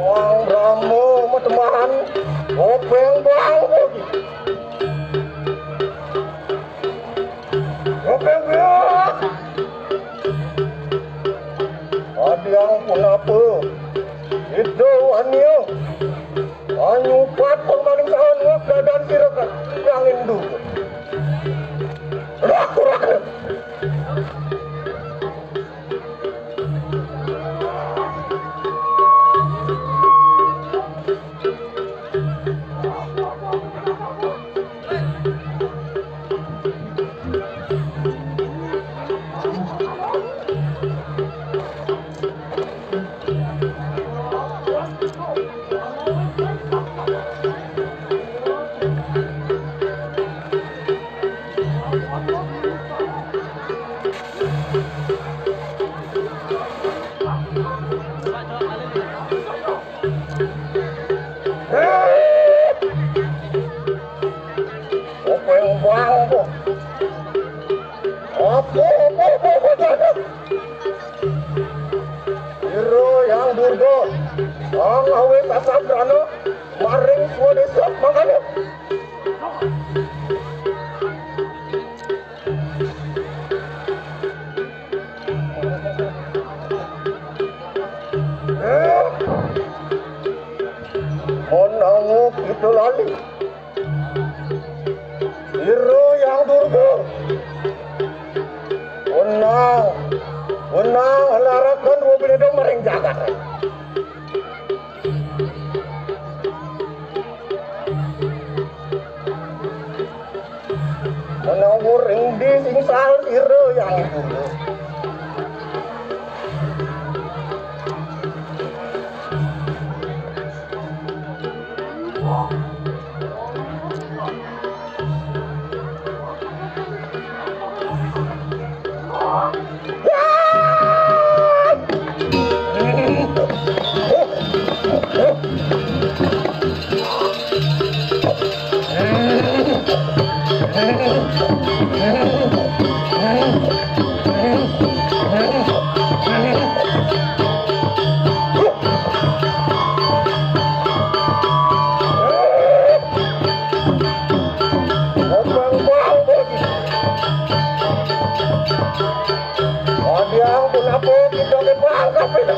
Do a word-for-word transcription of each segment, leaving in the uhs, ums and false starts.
Wang Rama Mateman, Kopeng Bang Bogi. Kopeng Bang. Adiang punapa? Ida wania. Anyupat pamaling saha ngok dadan sira ka yang indu. Rak, rak. Apa yang bang apa? Apa, apa, apa, apa, apa? Ira Hyang Durga, angawé sasabrana maring swadésa mangkana. Menawa kita lali, ira Hyang Durga, wenang, wenang laraken Rwa Bledong maring jagat. Menawa ring di singsal sira Hyang Durga. Adiang punapa kita ke pangkap ini?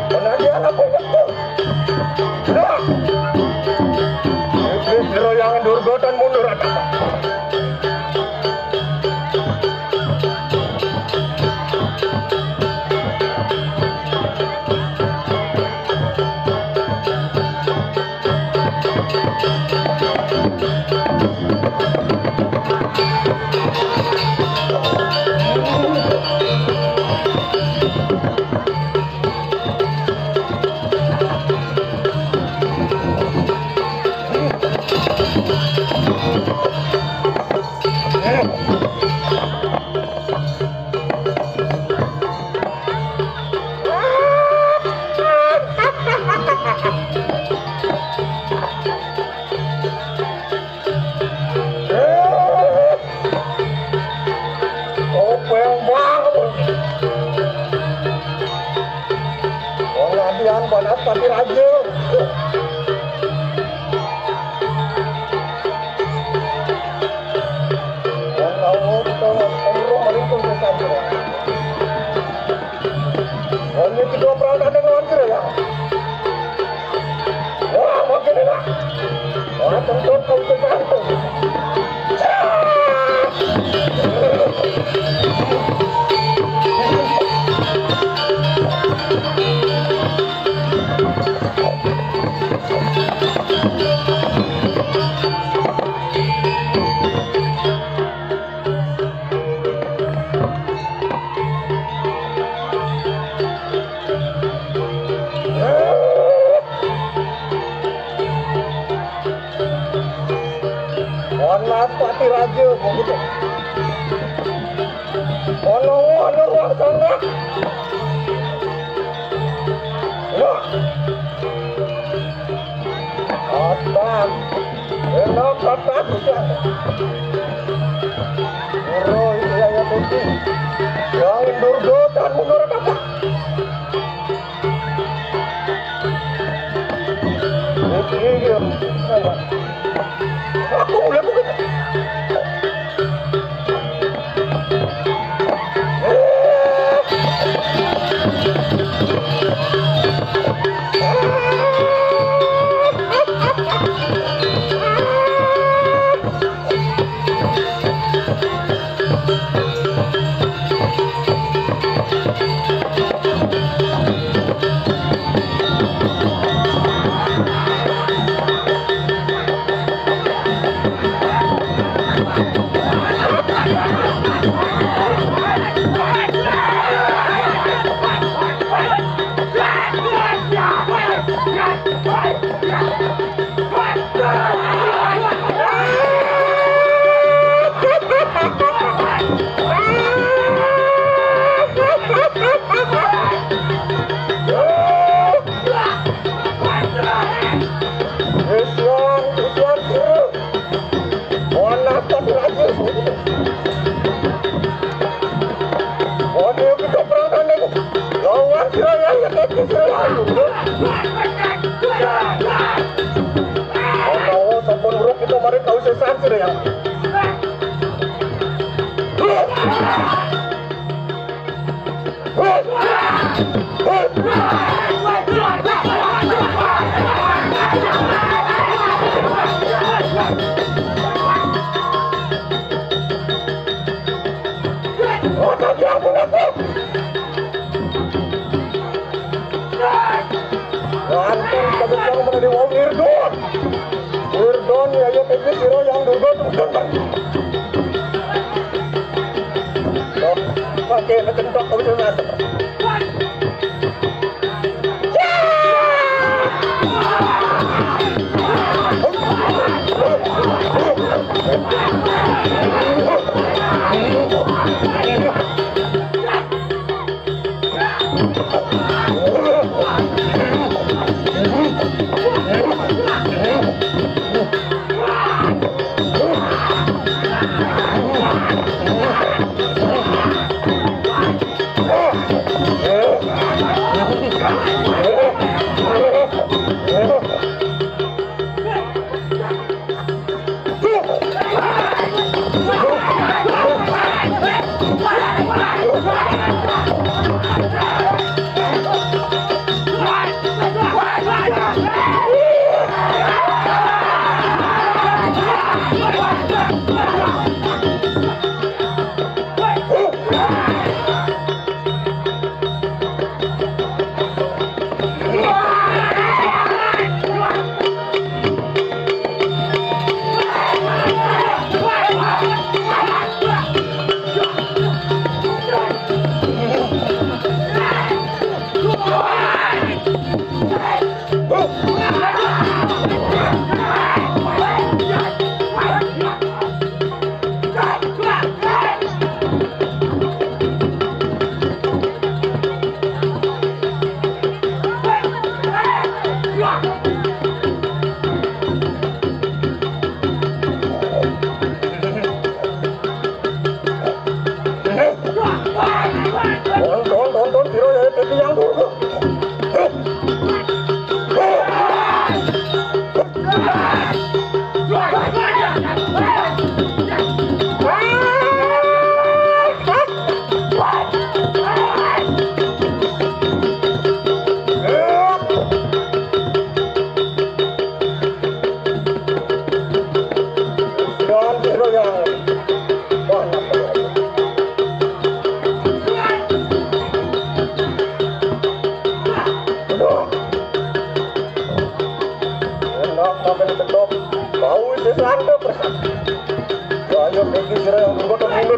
Penadian apa betul? Nah, Iblis Hyang Durga tan mundur ada. Openg banget. Wong latihan panas tapi raja. Wong tahu kita ngomong meringkung ke sana. Wong ini kedua perang ada lawan kira ya. Wah, makin enak. Wah, tentu kau tergantung. Panas pati raja begitu. Ono, ono ruang sana. Wah. Otak. Enak kata sudah. Ero, iya, iya, betul. Yang Durga dan menurut apa? Iya, iya. Aku mulai bukan. Islam, Islam, Islam. Mohon maaf, tapi lagi. Oh, dia kita perang kandang. Lawan sira ya, ya, ya, sira ya. Oh, tahu, sampun urut kita mari tahu sesat sira ya. Wantun kebetulan menjadi wong Irdon. Irdon ya, ya, tapi sira yang dulu tuh. Pakai ketentok kau sudah. Don, don, don, don, sira ya, dadi yang dulu. Don, sira yang. Wah, Enak sampai ketok. Bau itu sandok. Banyak lagi sira yang berbuat mundur.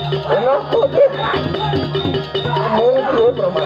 Enak tuh. Mungkin, Bro.